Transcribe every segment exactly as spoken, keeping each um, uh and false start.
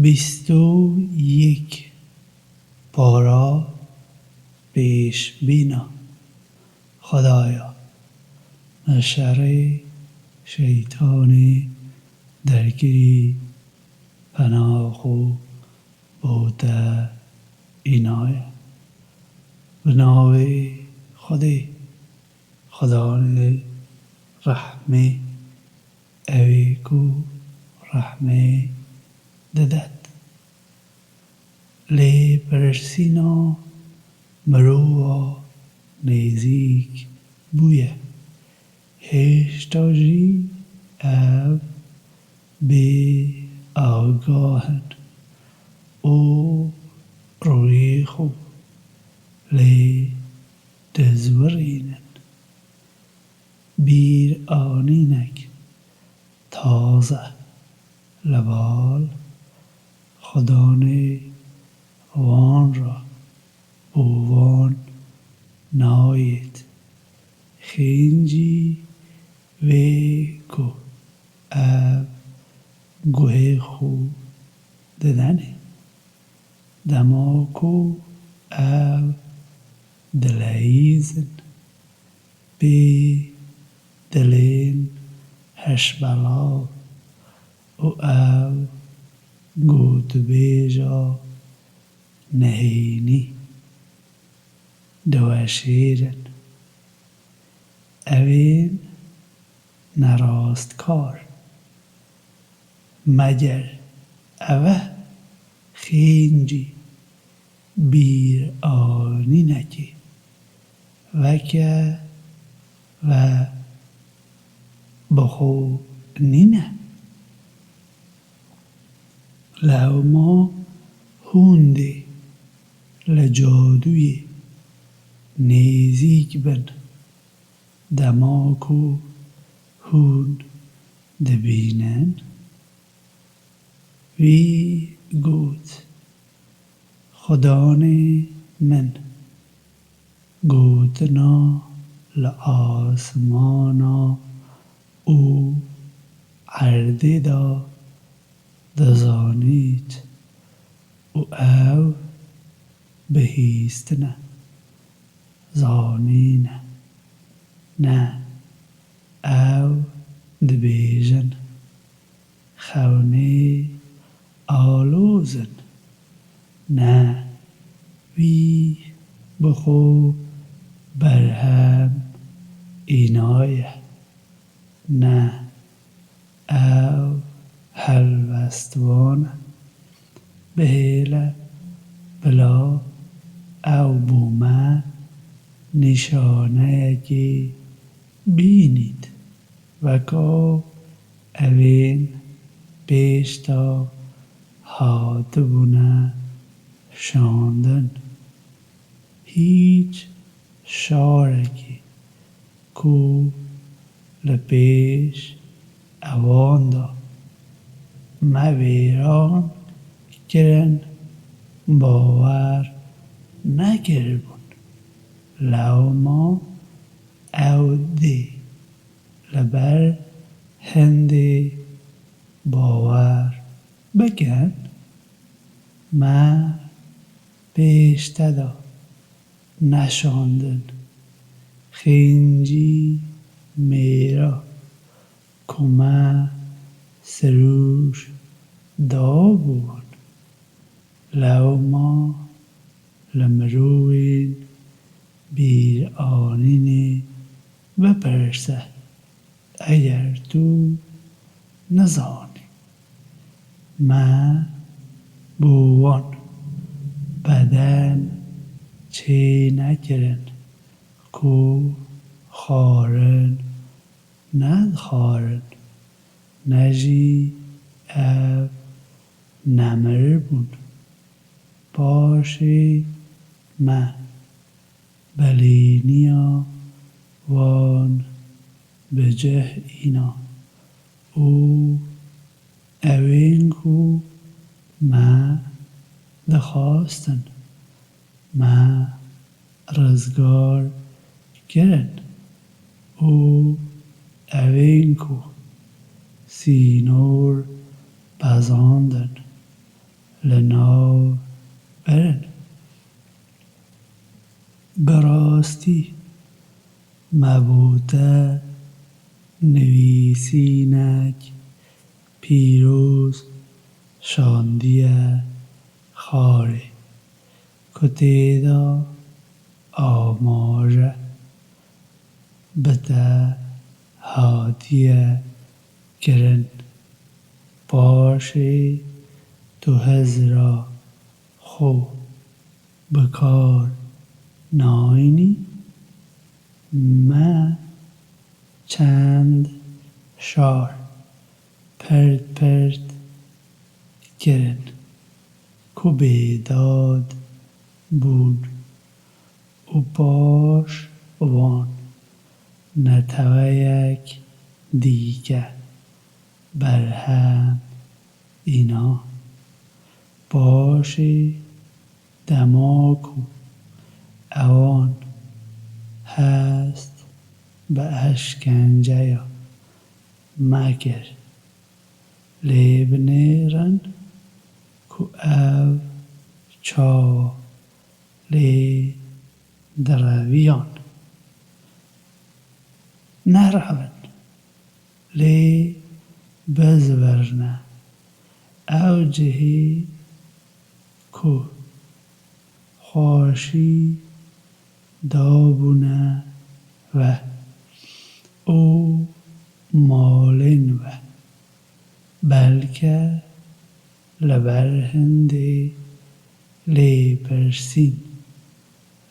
Bîst û yek. Para pêşbîna. Xwedaya, me şerê şeytanê derkirî, pena xwe bo te înaye. Bi navê Xwedê, Xwedanê rehmê, ew ê ku rehmê didet. Lêpirsîna mirova nêzîk bûye. Hêşta jî ev bê agah in û rûyê xwe lê dizwirînin. Bîranînek taze li bal Xudanê wan re bo wan nayêt. Xêncî vê ku ev guhê xwe didenê. Dema ku ev dileyîzin, bê dilên hişbelav û ev gotûbêja nehênî diweşêrin. Ew ên nerastkar. Meger ev e xêncî bîranînekê weke ve bi xwe nîne? Lewma hûn dê li cadûyê nêzîk bin, dema ku hûn dibînin? Wî got, Xudanê min, gotina li asmana û erdê de dizanît û ew bihîstine, zanîne. Ne, ew dibêjin, xewnê aloz in. Ne, wî bi xwe berhem înaye. Ne, ew helwestvan e. Bihêle bila ew bo me nîşaneyekê bînît, weka ew ên pêş de hatibûne şandin. Hîç şarekî ku li pêş ewan de me wêran kirin, bawer nekiribûn. Lewma ew dê li ber hindê bawer bikin? Me pêş te de neşandin xêncî mêra ku me sirûş dabû wan. Lewma li mirovên bîranînê bipirse, eger tu nizanî. Me bo wan beden çênekirin ku xwarin nedixwarin, ne jî ev nemiribûn. Paşê me belêniya wan bi cih îna û ew ên ku me dixwastin, me rizgar kirin û ew ên ku sînor bezandin, li nav berin. Bi rastî me bo te nivîsînek pîroz şandiye xarê, ku tê de amaje bi te hatiye kirin. Paşê tu hizra xwe bi kar nayînî, me çend şar pirt pirt kirin ku bêdad bûn û paş wan neteweyek dîke berhem îna. Paşê dema ku ewan hest bi eşkenceya me kir, lê binêrin ku ev çawa lê direviyan. Nerevin, lê bizibirne ew cihê ku xweşî dabûne we û malên we. Belke li ber hindê lêpirsîn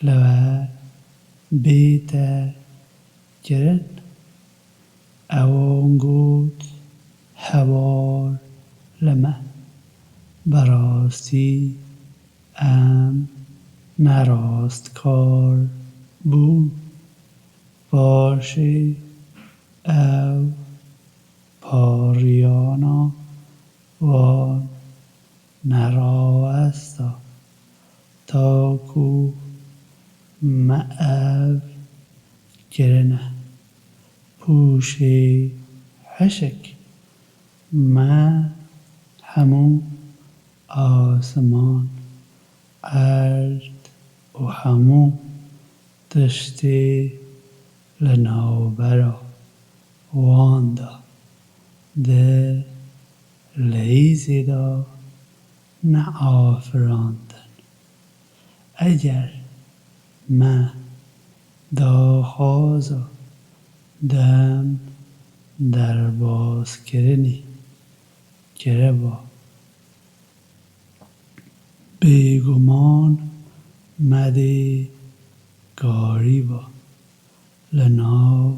li we bête kirin. Ewan got, heval li me, bi rastî em nerastkar bûn. Paşê ew pariyana wan nerawesta, ta ku me ev kirine pûşê hişk. Me hemû asiman, erd û hemû tiştê li navbera wan de di leyzê de neafirandin. Eger me daxwaza dem derbazkirinê kiriba, bêguman me dê karîba li nav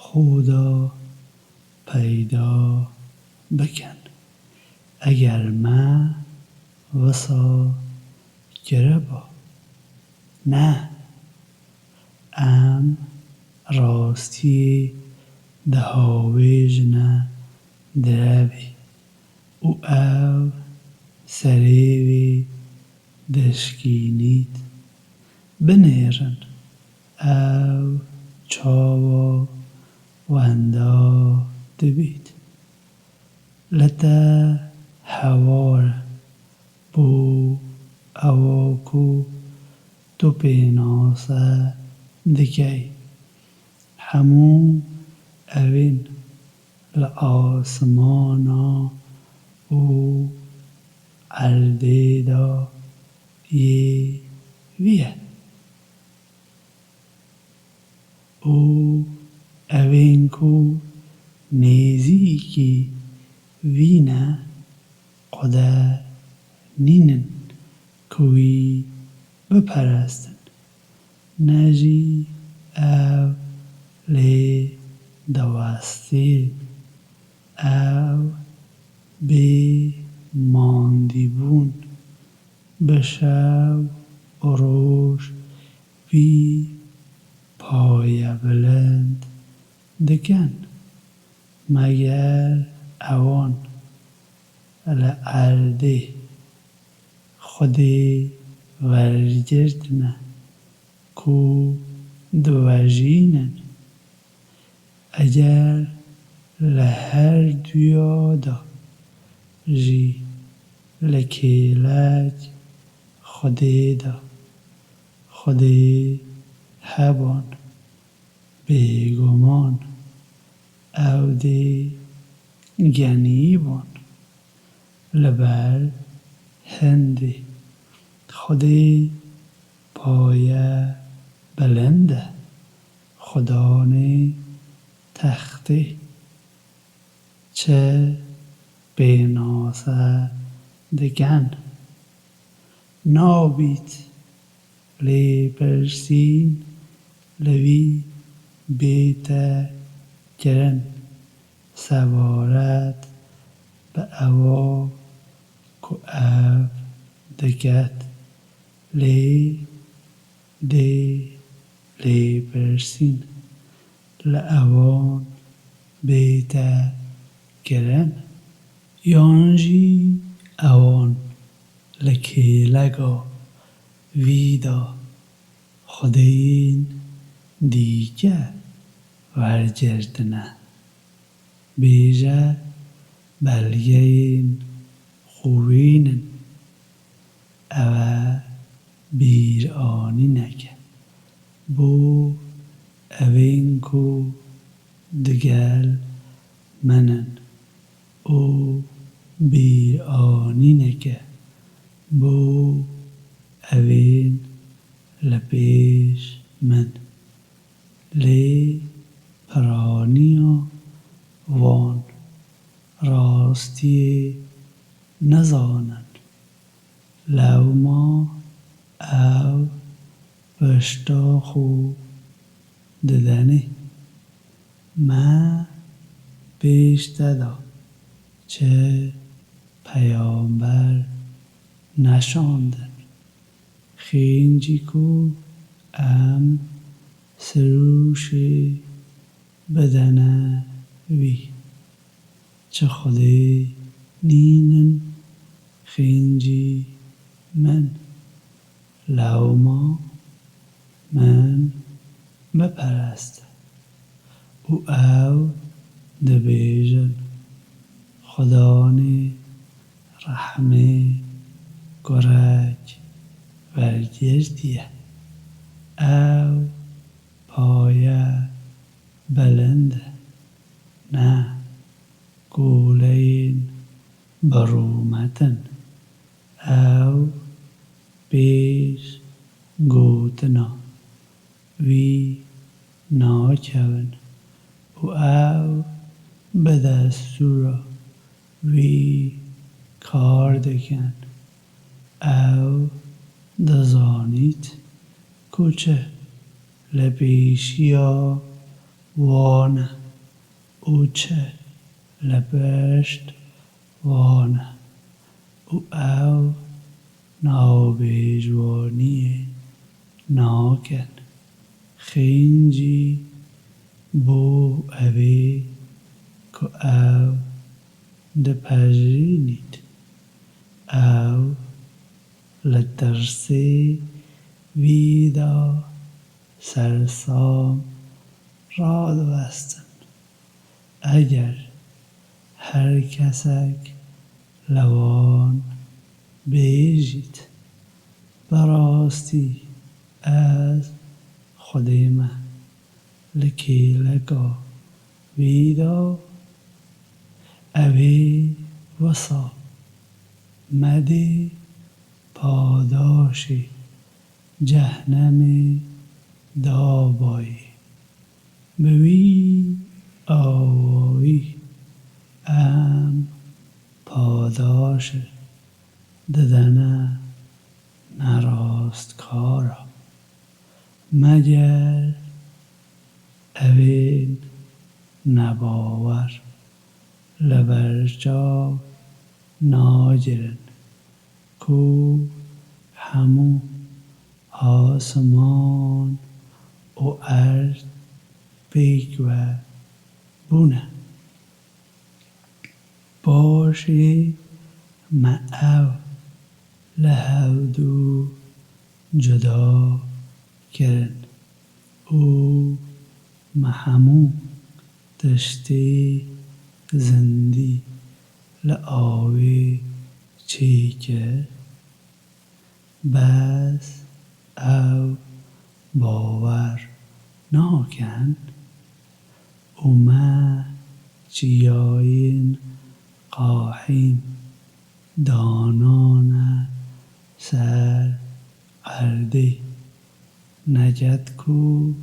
xwe de peyda bikin. Eger me wisa kiriba, ne, em rastiyê dihawêjine direvê û ew serê wê dişkînît. Binêrin ew çawa wenda dibît. Li te heval e bo ewa ku tu pênase dikey. Hemû evên li asimana û erdê de yê wî ye. Û evên ku nêzîkî wî ne, qude nînin ku wî biperestin, ne jî ew lê diwestîn. Ew bê mandîbûn bi şev û roj wî payebilind dikin, meger ewan li erdê Xwedê wergirtine ku diwejînin. Eger li her duya de jî Li kêlek Xwedê de, Xwedê hebûn, bêguman ew dê genîbûn. Li ber hindê Xwedê paye bilind e, Xudanê textê. Çi pênase dikin? Nabît lêpirsîn li wî bête kirin sebaret bi ewa ku ev diket, lê dê lêpirsîn li ewan bête kirin, yan jî ewan li kêleka wî de xwedeyên dîke wergirtine. Bêje belgeyên xwe wînin. Ev e bîranîneke bo evên ku digel min in û bîranîneke bo evên li pêş min. Lê piraniya wan rastiyê nizanin. Lewma ew pişta xwe didenê. Me pêş te de çi peyamber neşandin. Xêncî ku em sirûşê bidene wî. Çi Xwedê nînin xêncî min. Lewma min bipereste. Û ew dibêjin, Xudanê rehmê kurek wergirtiye. Ew paye bilind e, ne koleyên bi rûmet in. Ew pêş gotina wî nakevin û ew bi destûra wî kar dikin. Ew dizanît ku çi li pêşiya wan e û çi li pişt wan e û ew navbêjwaniyê nakin. Xêncî bo evê ku ew dipejirînît. Ew li tirsê wî de sersam radiwestin. Eger her kesek li wan bêjît, bi rastî ez Xwedê me li kêleka wî de, ew ê wisa me dê padaşê cehnemê dabayê. Bi wî awayî em padaşê didene nerastkara. Meger evên nebawer li ber çav nagirin ku hemû asman û erd pêk ve bûne. Paşê me ew li hevdû cuda kirin û me hemû tiştê zindî li awê çêkir, bes ew bawer nakin û me çiyayên qehîn danane ser erdê. Neket ku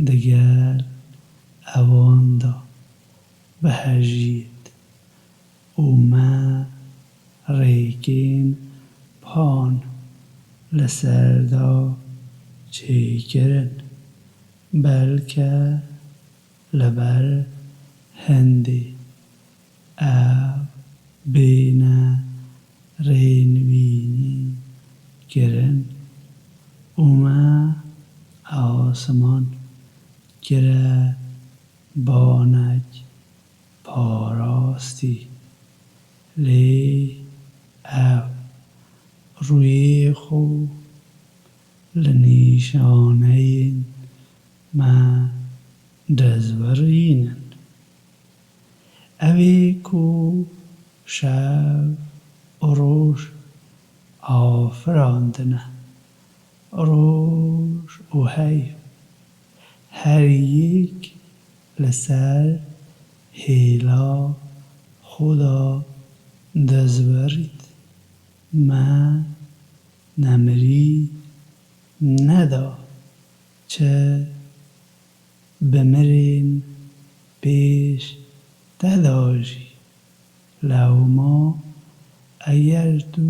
digel ewan de bihejiyêt û me rêkên pan li ser de çêkirin, belke li ber hindê ew bêne rênvînî kirin û me asiman kire banek parastî. Lê ew rûyê xwe li nîşaneyên me dezvirînin. Ew ê ku şev û roj afirandine, roj û heyv, her yek li ser hêla xwe de dezvirît. Me nemirî neda çi bimirên pêş te de jî. Lewma eger tu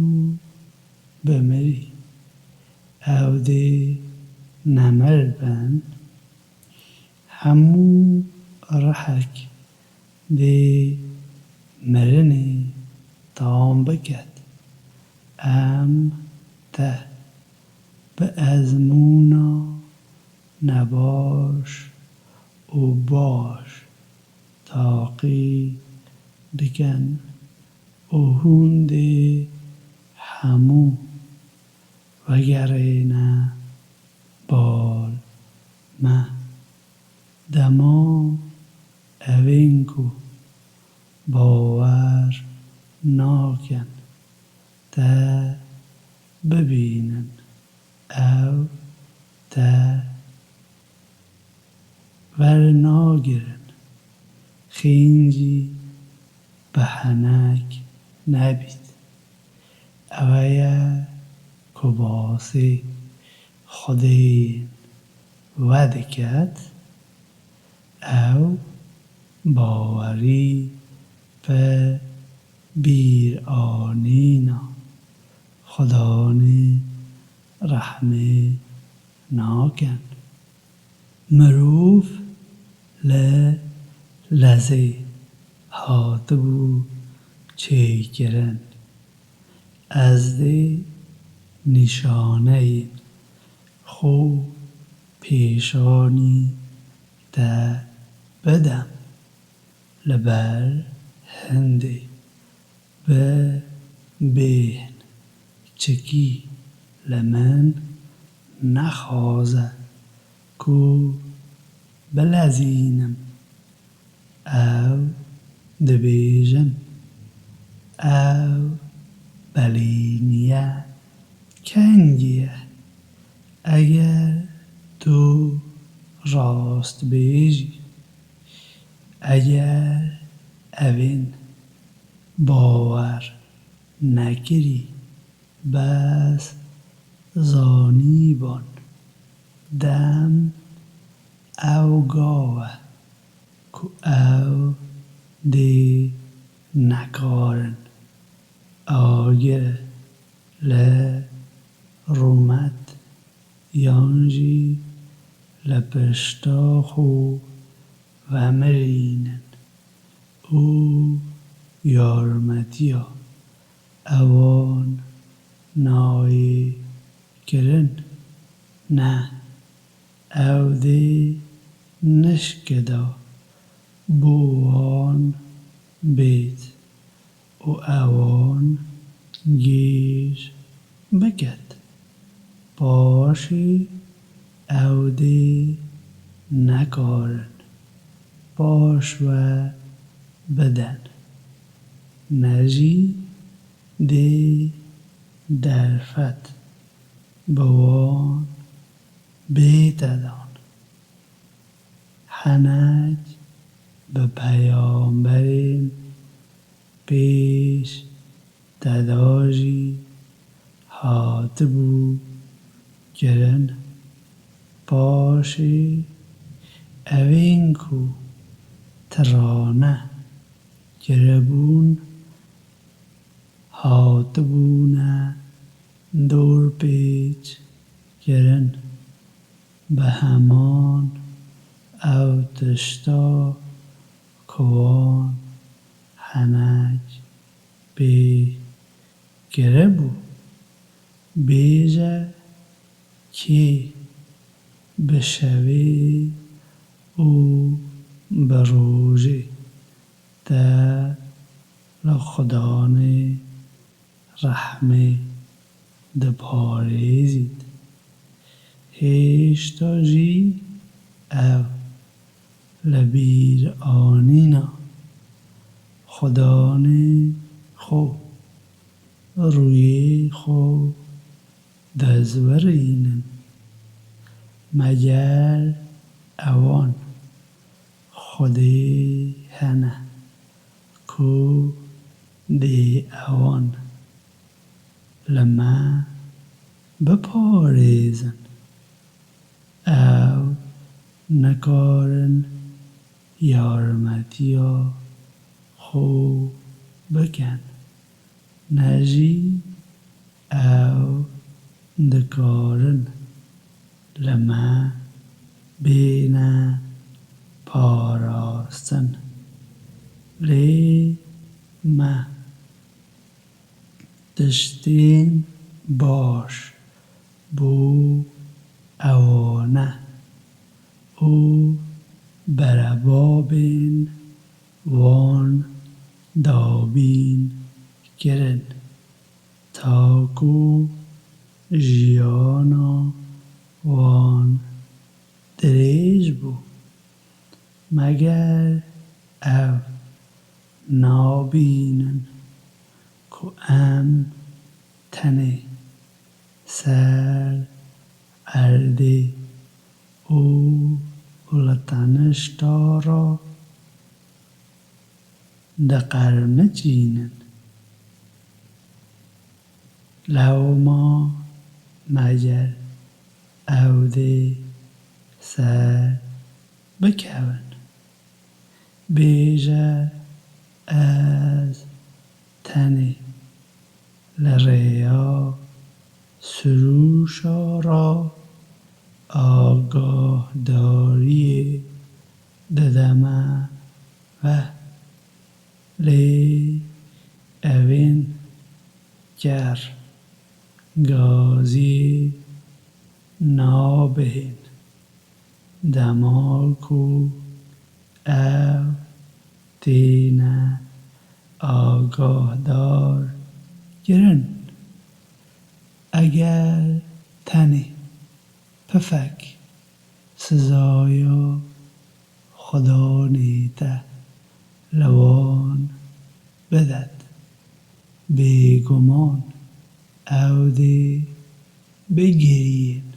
bimirî, ew dê nemir bin. Hemû rihek dê mirinê tam biket. Em te bi ezmûna nebaş û baş taqî dikin û hûn dê hemû vegerêne bal me. Dema evên ku bawer nakin te bibînin, ew te wernagirin, xîncî bi henek nebît. Ew ye ku basê Xwedê we diket, ew bawerî bi bîranîna Xudanê rehmê nakin. Mirov li lezê hatibû çêkirin. Ez dê nîşaneyên xwe pêşanî te bidim. Li ber hindê bi bêhn çikî li min nexwaze ku bilezînim. Ew dibêjin, ew belîniye kengî ye. Eger tu rast bêjî, eger evên bawer nekirî, bes zanîban dem ew gav e ku ew dê nekarin agir li rûmet yan jî li pişta xwe vemirînin û yarmetiya ewan nayê kirin. Ne, ew dê nişkida bo wan bêt û ewan gêj biket. Paşê ew dê nekarin paş ve bidin, ne jî Dê derfet bi wan bête dan. Henek bi peyamberên pêş te da jî hatibû kirin. Paşê evên ku tirane kiribûn, hatibûne dorpêç kirin. Bi heman ew tişta ku wan henek pê kiribû. Bêje kê bi şevê û bi rojê te li Xudanê rehmê diparêzît. Hêşta jî ew li bîr anîna Xudanê xwe, rûyê xwe dizwirînin. Meger ewan Xwedê hene ku dê ewan li me biparêzin. Ew nikarin yarmetiya xwe bikin, ne jî ew dikarin li me bêne parastin. Lê me tiştên baş bo ewane û berebabên wan dabîn kirin, ta ku jiyana wan dirêj bû. Meger ew nabînin ku em tenê ser erdê û li tenişta re diqermiçînin. Lewma meger ew dê ser bikevin. Bêje, ez tenê li rêya sirûşa re agahdariyê dideme ve, lê evên ker gaziyê nabihên. Dema ku ew têne agahdar kirin, eger tenê pifek sizaya Xudanê te li wan bidet, bêguman ew dê bigiriyên.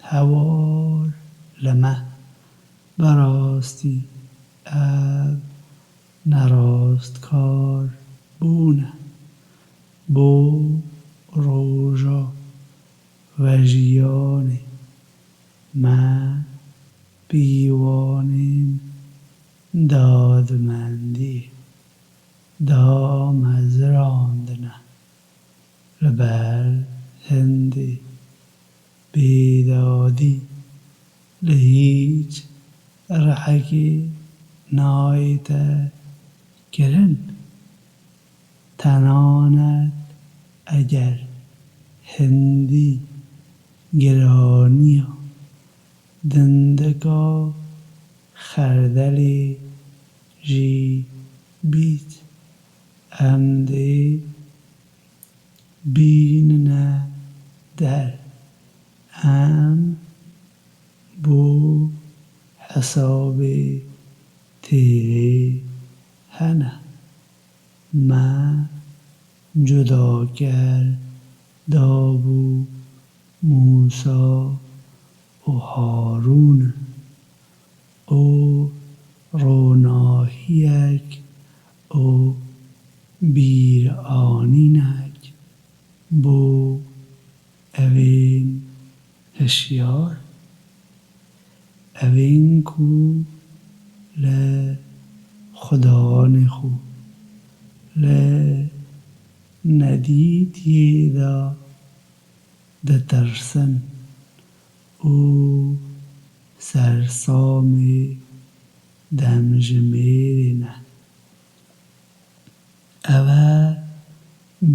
Hewar li me, bi rastî ev nerastkar bûne bo roja vejiyanê. Me pîvanên dadmendî damezirandine. Li ber hindê bêdadî li hîç rihekê nayête kirin. Tenanet eger hindî giraniya dindika xerdelê jî bît, em dê bînine der. Em bo hesabê têrê hene. Me cudaker dabû Mûsa û Harûn û ronahiyek û bîranînek bo evên hişyar, evên ku li Xudanê xwe, li nedîtiyê de ditirsin û sersamê demjimêrê ne. Ev e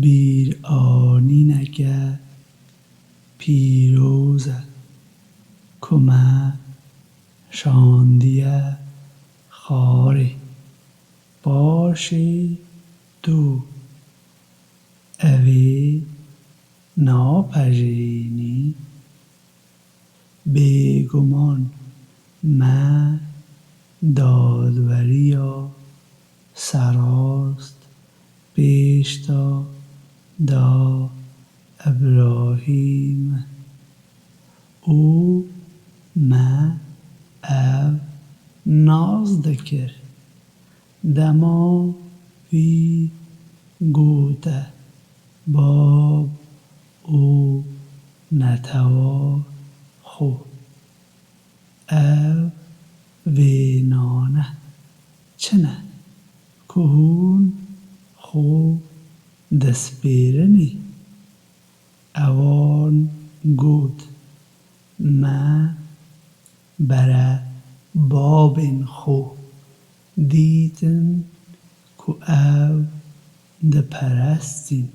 bîranîneke pîroz e ku me şandiye xwarê. Paşê tu evê napejirînî? Bêguman me dadweriya serast pêş de da Îbrahîm û me ev nas dikir. Dema wî gote bab û netewa xwe, ev vênane çi ne ku hûn xwe dispêrinê? Ewan got, me bere babên xwe dîtin ku ew diperestîn.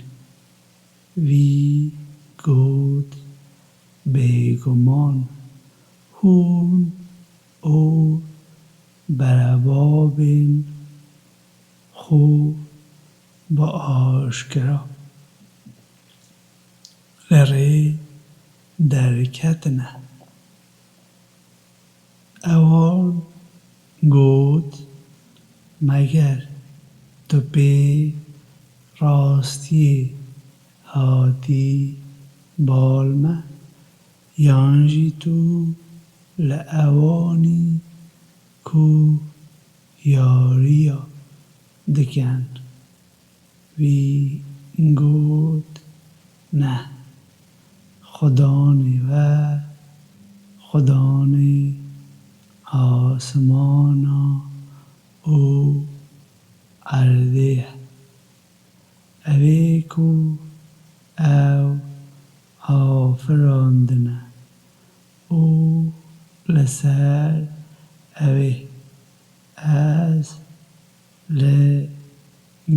Wî got, bêguman hûn û berebabên xwe bi aşkira li rê derketine. Ewan got, meger tu pê rastiyê hatî bal me, yan jî tu li ewanî ku yariya dikin? Wî got, ne, Xudanê we, Xudanê asimana û erdê ye. Evê ku ew afirandine û li ser evê ez li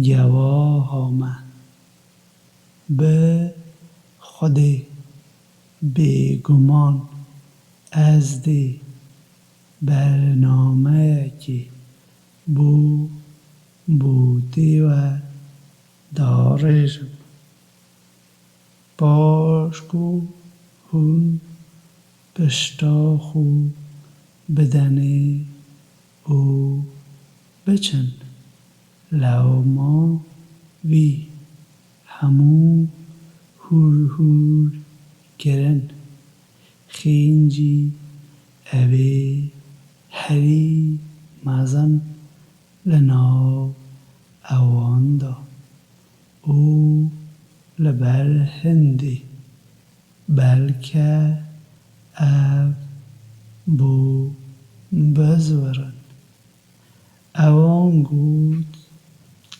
gewaha me. Bi Xwedê bêguman ez dê bernameyekê bo bûtê we darêjim. Paş ku hûn pişta xwe bidenê û biçin, lewma wî hemû hûrhûr kirin, xêncî evê herî mezin li nav ewan de û li ber hindê, belke ev bû bizwirin. Ewan got,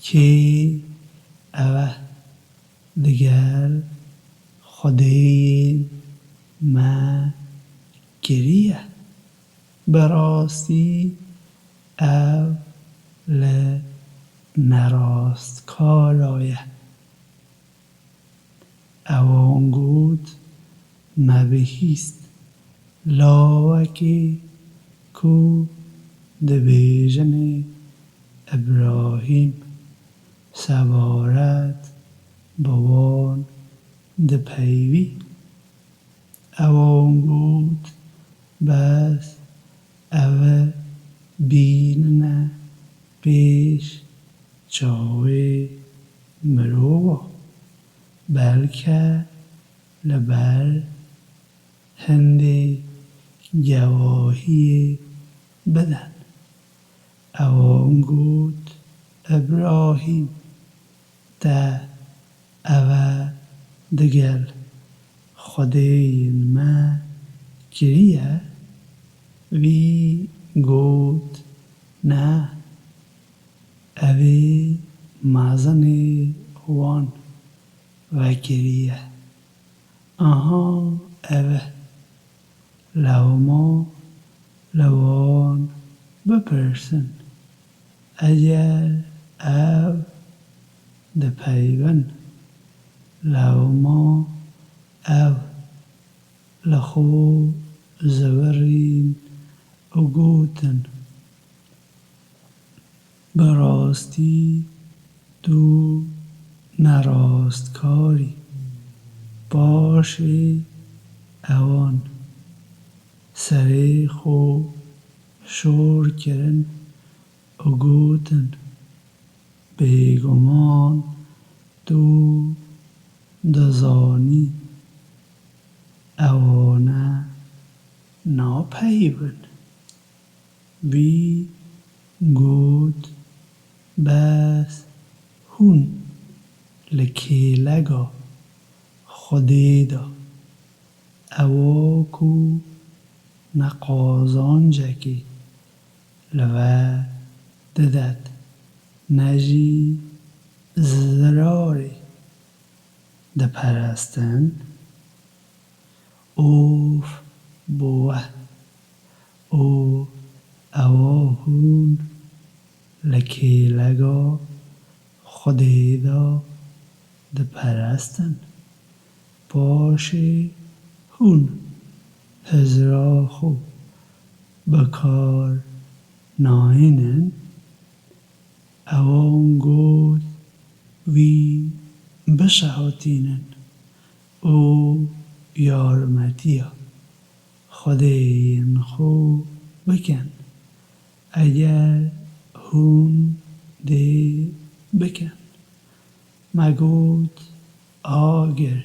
kê ew e digel xwedêyên me kiriye? Bi rastî ew li nerastkara ye. Ewan got, me bihîst lawekê ku dibêjinê Îbrahîm sebaret bi wan dipeyivî. Ewan got, bes ev e bînine pêş çavê mirova. Belke li ber hindê gewahiyê bidin. Ewan got, Îbrahîm, te eve digel xwedêyên me kiriye? Wî got, Ne, evê mezinê wan vekiriye. Aha ev e. Lewma li wan bipirsin, eger ev dipeywin. Lewma ew li xwe zivirîn û gotin, Bi rastî tu nerastkar î. Paşê ewan serê xwe şor kirin û gotin, Bêguman tu dizanî ewane napeyivin. Wî got, Bes hûn li kêlega Xwedê de, ewa ku ne qazancekê li we didet, ne jî zirarê diperestin? Of bo we û ewa hûn li kêlega Xwedê de diperestin. Paşê hûn hizra xwe bi kar nayînin. Ewan got, Wî bişehatînin û yarmetiya xwedêyên xwe bikin, eger hûn dê bikin. Me got, Agir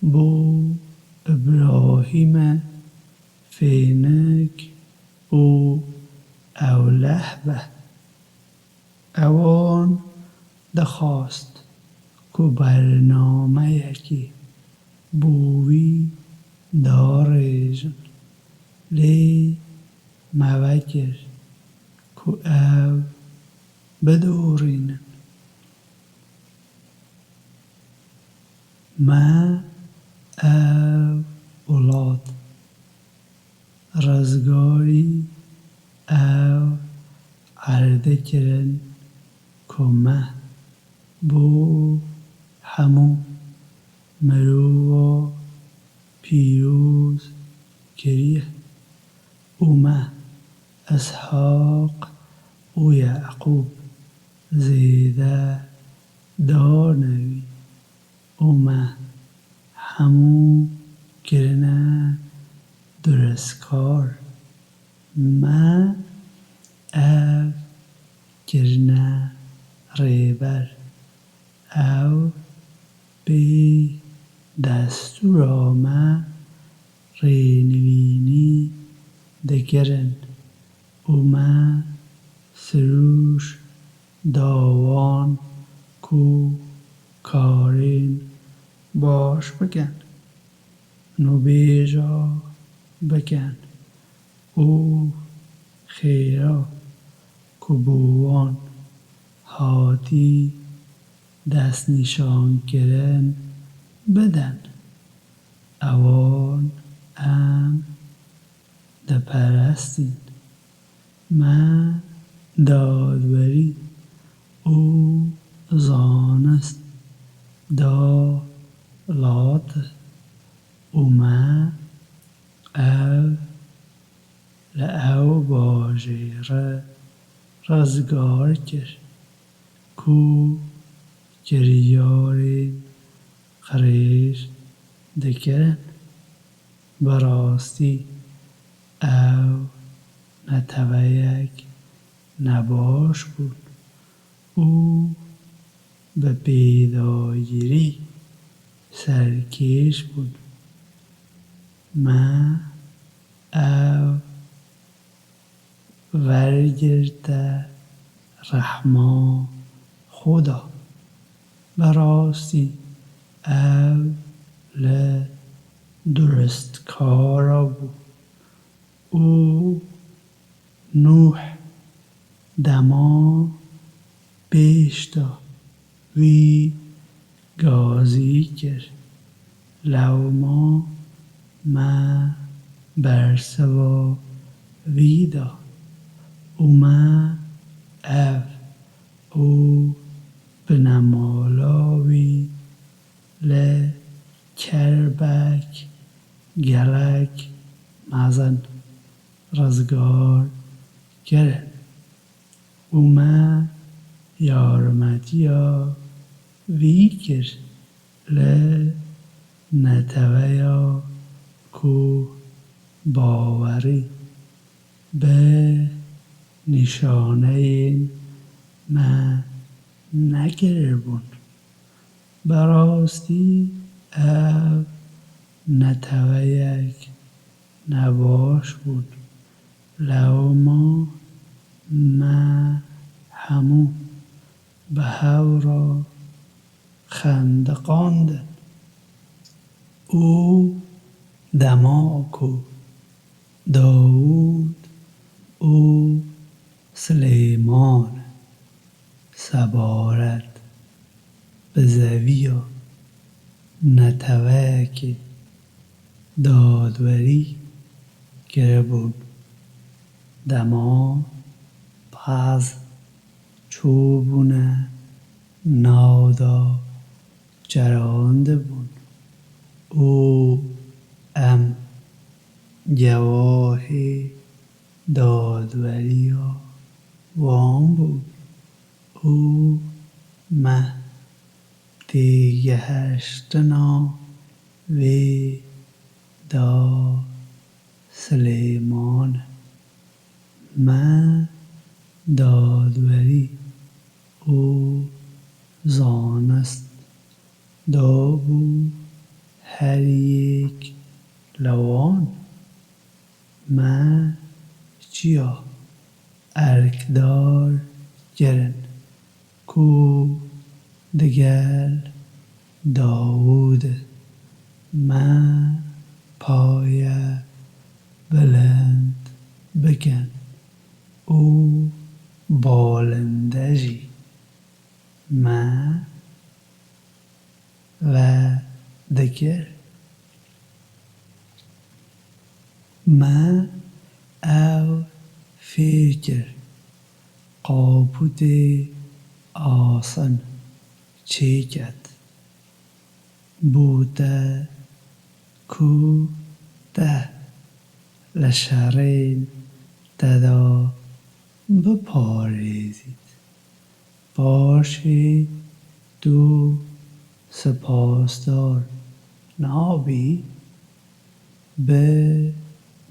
bo Îbrahîme fênik û ewleh be. Ewan dixwast ku bernameyekê bo wî darêjin, lê me vekir ku ew bidorînin. Me ev welat rizgarî, ew erdê kirin ku me bo hemû mirova pîroz kiriye û me Îshaq û Yeqûb zêde dane wî û me hemû kirine durezkar. Me ev kirine rêber. Ew pê destûra me rênivînî dikirin û me sirûş da wan ku karên baş bikin, nûbêja bikin û xêra ku bo wan hatî destnîşankirin bidin. Ewan em diperestîn. Me dadwerî û zanist da lat û me ev li ew bajêre rizgar kir ku kiryarên qirêj dikirin. Bi rastî ew neteweyek nebaş bûn û bi pêdagirî serkêş bûn. Me ev vergirte rehma xwe da. Bi rastî ev li duristkara bû û Nûh dema pêş de wî gazî kir, lewma me bersiva wî da û me ev û binemala wî li kerbek gelek mezin rizgar kirin û me yarmetiya wî kir li neteweya ku bawerî bi nîşaneyên me nekiribûn. Bi rastî ev neteweyek nebaş bûn. Lewma me hemû bi hev re xendiqandin û dema ku Dawûd û Silêman sebaret bi zeviya neteweyekê dadwerî kiribûn, dema pez çûbûne nav de çerandibûn û em gewahê dadweriya wan bûn û me têgihiştina wê da Silêman. Me dadwerî û zanist dabû her yek li wan. Me çiya erkdar kirin ku digel Dawûd e. Me paye bilind bikin û balinde jî me vedikir. Me ew fêr kir, qapûtê asin çêket. Bo te ku te li şerên te de biparêzît. Paşê tu spasdar nabî? Bi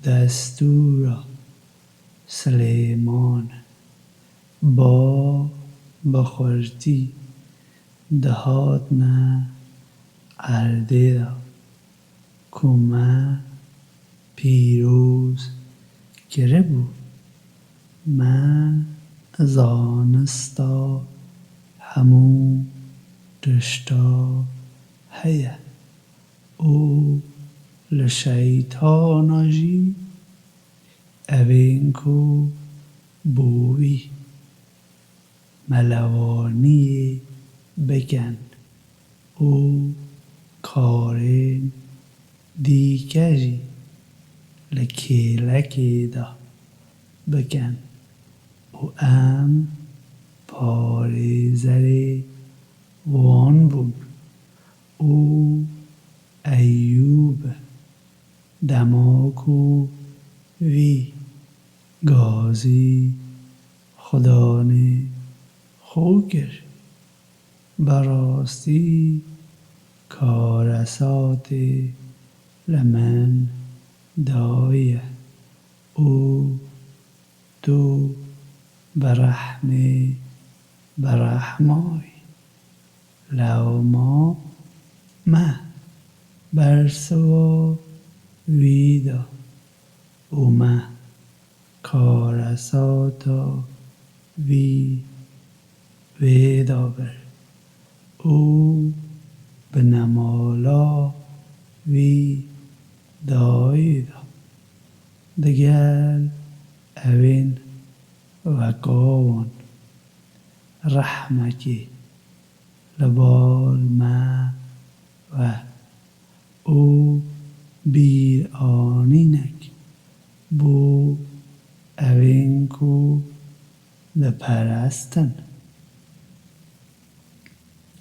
destûra Silêman ba bi xurtî dihatine erdê de ku me pîroz kiribû. Me zanista hemû tişta heye û li şeytana jî evên ku bo wî melewaniyê bikin û karên dîke jî li kêlekê de bikin û em parêzerê wan bûn û Eyûb dema ku wî gazî Xudanê xwe kir, bi rastî karesatê li min daye û tu bi rehmê berehmayî. Lewma me bersiva wî da û me karesata wî wê da bir û binemala wî dayê da digel ewên weka wan rehmekê li bal me we û bîranînek bo ewên ku diperestin.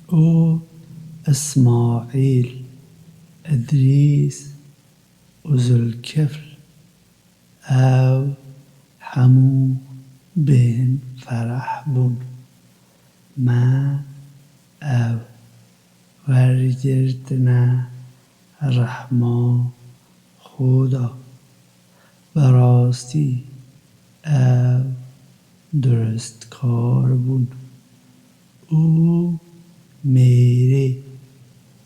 Û Îsmaîl, Îdrîs û Zulkifl, ew hemû bên fereh bûn. Me ew wergirtine rehma xwe da. Bi rastî ew duristkar bûn û mêrê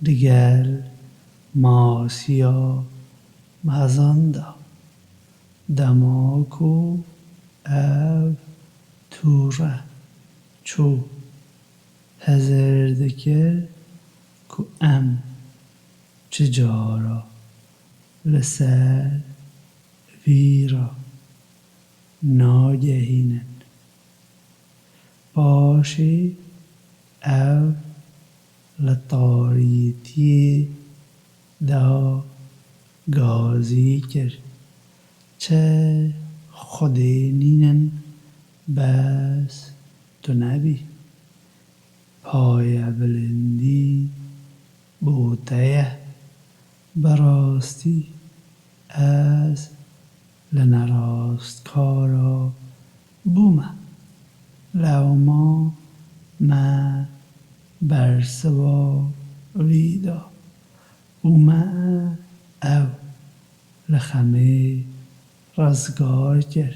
digel masiya mezin da. Dema ku ev tûre çû, hizir dikir ku em çi cara li ser vî re nagehînin. Paşê ew li tarîtiyê de gazî kir. Çi Xwedê nînin bes tu nebî. Payebilindî bo te ye. Bi rastî ez li nerastkara bûme. Lewma me bersiva wî da û me ew li xemê rizgar kir.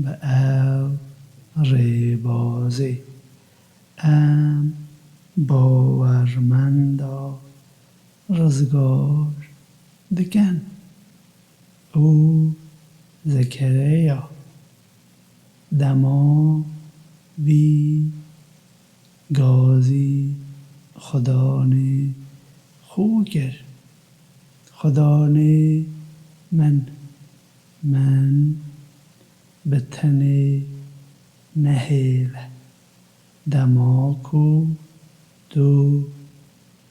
Bi ew rêbazê em bawermenda rizgar dikin. Û Zekeriya dema vî gazî Xudanê xwe kir, Xudanê min, min bi tenê nehêle. Dema ku tu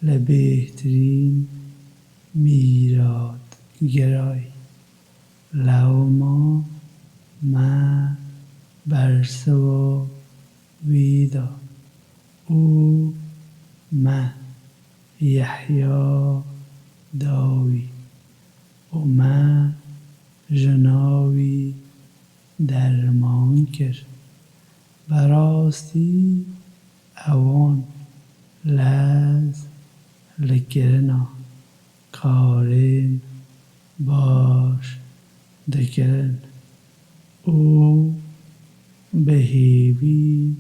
li bêhtirîn mîrat girayî, lewma me bersiva wî da û me Yehya da wî û me jina wî derman kir. Bi rastî ewan lez li kirina karên baş dikirin û bi hêvî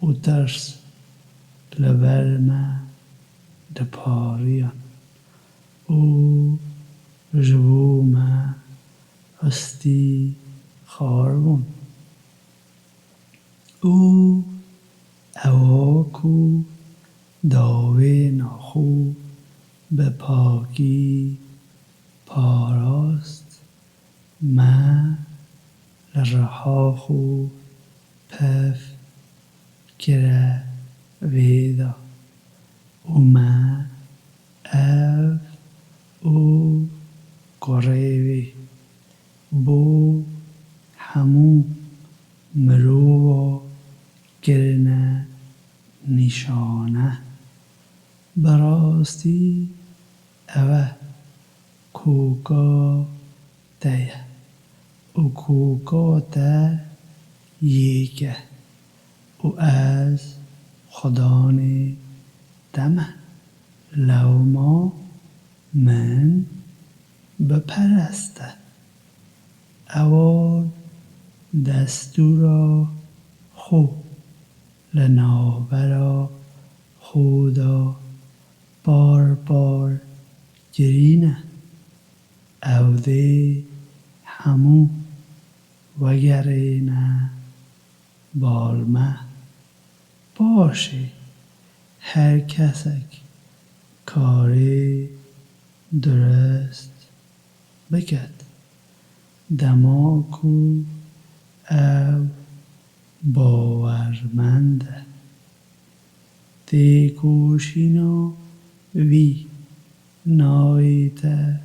û tirs li ber me dipariyan û ji bo me hestî xar bûn. Û ewa ku dawêna xwe bi pakî parast, me li riha xwe pif kire vê de û me ev û kurê wê bo hemû mirova kirine nîşane. Bi rastî ev e koka te ye û koka te yek e û ez Xudanê te me. Lewma min bipereste. Ewan destûra xwe li navbera xwe de par par Şirîn e. Ew dê hemû wegerîne bal me. Baş e, her kesek karê dirust biket. Dema ku ew bawermend e, têkoşîna wî nayête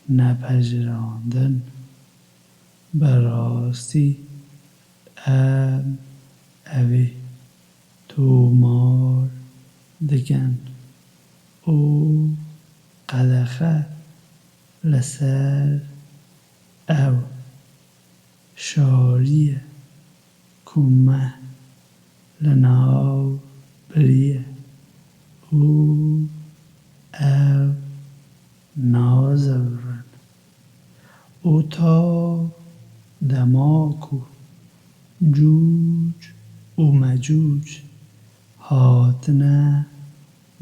nepejirandin. Bi rastî em evê tomar dikin û qedexe li ser ew şarî ye ku me li nav biriye û ew nazivirin. Û ta dema ku Cûc û Mecûc hatine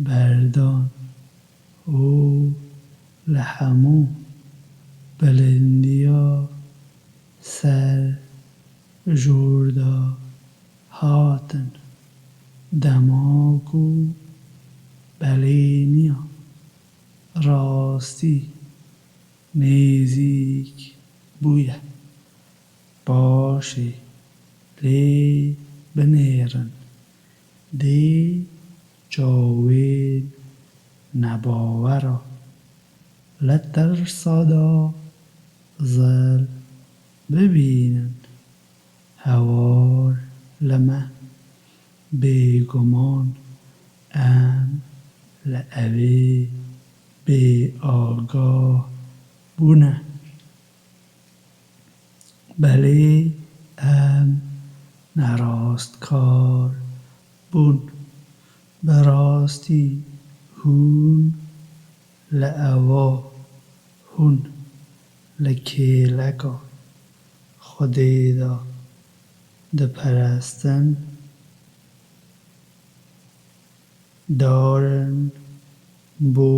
berdan û li hemû bilindiya ser jor de hatin, dema ku belêniya rastî nêzîk bûye. Baş e, lê binêrin, dê çavên nebawera li tirsa de zil bibînin. Hewar li me, bêguman em li evê bêagah bûne. Belê em nerastkar bûn. Bi rastî hûn li eva, hûn li kêleka Xwedê de diperestin, darin bo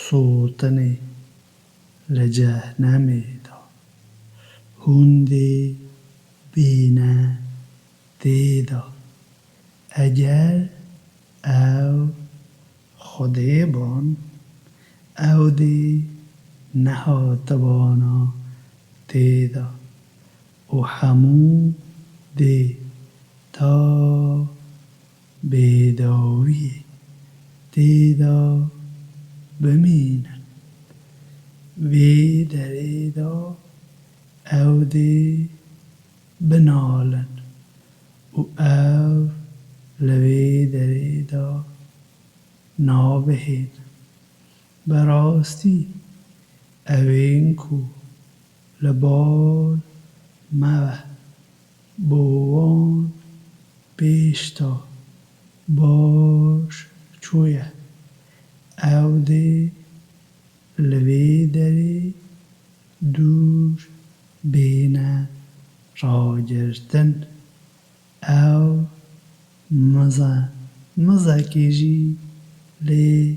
sotinê li cehnemê de. Hûn dê bêne tê de. Eger ew Xwedê ban, ew dê nehatibana tê de û hemû dê ta bêdawiyê tê de bimînin. Vê derê de ew dê binalin û ew li vê derê de nabihên. Bi rastî evên ku li bal me ve bo wan pêş de baş çûye, ew dê li vê derê dûr bêne ragirtin. Ew mize mizekê jî lê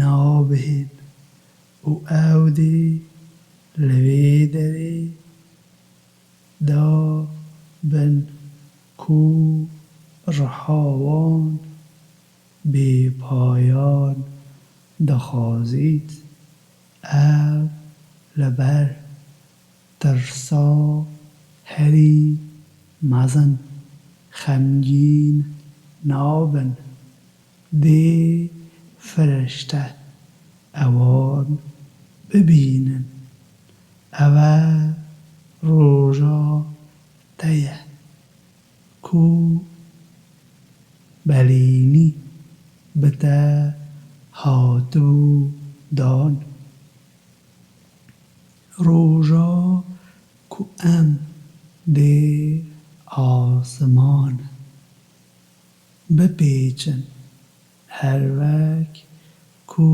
nabihên û ew dê li vê derê da bin ku riha wan bêpayan dixwazît. Ew li ber tirsa herî mezin xemgîn nabin. Dê firişte ewan bibînin. Ev e roja te ye ku belînî bi te hatibû dan. Roja ku em dê asiman bipêçin, her wek ku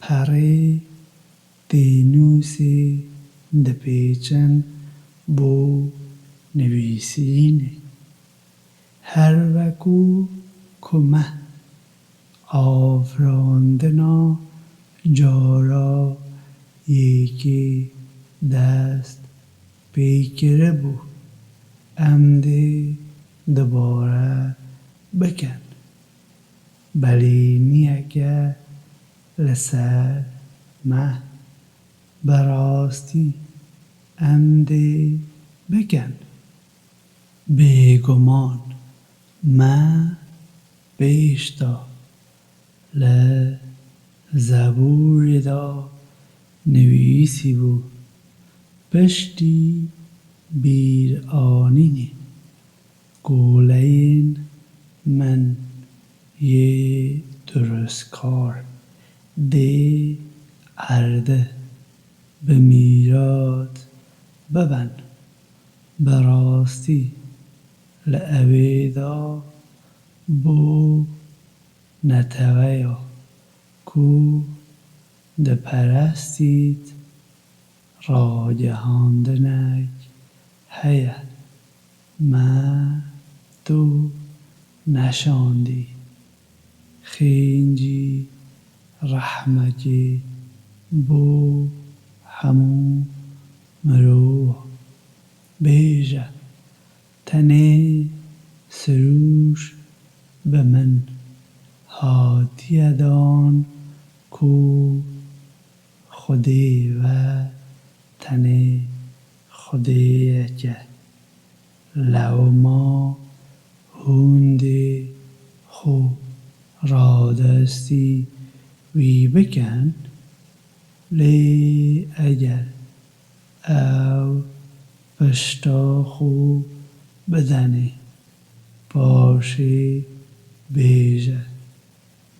perê tênûsê dipêçin bo nivîsînê. Her wekû ku me afirandina cara yekê dest pê kiribû, em dê dubare bikin. Belêniyeke li ser me, bi rastî em dê bikin. Bêguman me pêş de li Zebûrê de nivîsîbû, piştî bîranînê, goleyên min yê durustkar dê erdê bi mîrat bibin. Bi rastî li ewê de bo neteweya ku diperestît ragihandinek heye. Me tu neşandî. Xêncî rehmekê bo hemû mirovan. Bêje, tenê sirûş bi min hatiye dan ku Xwedê we tenê Xwedêyek e. Lewma hûn dê xwe radestî wî bikin, lê eger ew pişta xwe bidenê, paşê bêje,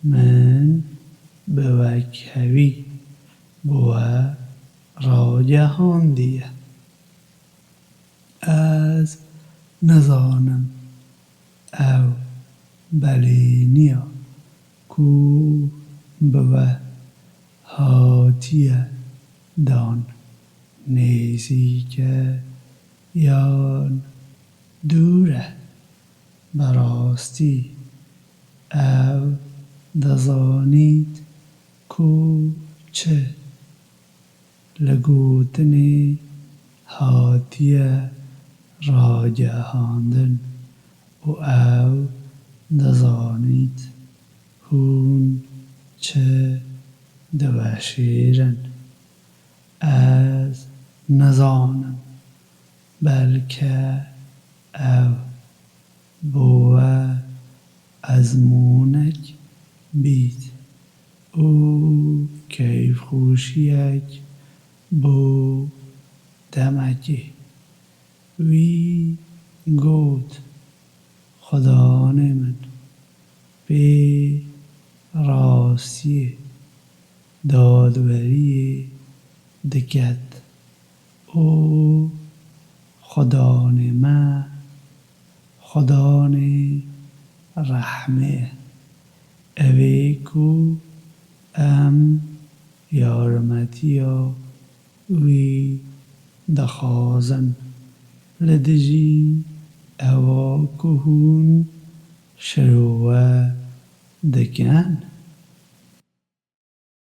Min bi wekhevî bi we ragihandiye. Ez nizanim ew belêniya ku bi we hatiye dan nêzîk e yan dûr e. Bi rastî ew dizanît ku çi li gotinê hatiye ragihandin û ew dizanît hûn çi diweşêrin. Ez nizanim, belke ew bo we ezmûnek bît û keyfxweşiyek bo demekê. Wî got, Xudanê min, pê rastiyê dadweriyê diket û Xudanê me, Xudanê rehmê ye. Ew ê ku em yarmetiya wî dixwazin li dijî ewa ku hûn şerove dikin.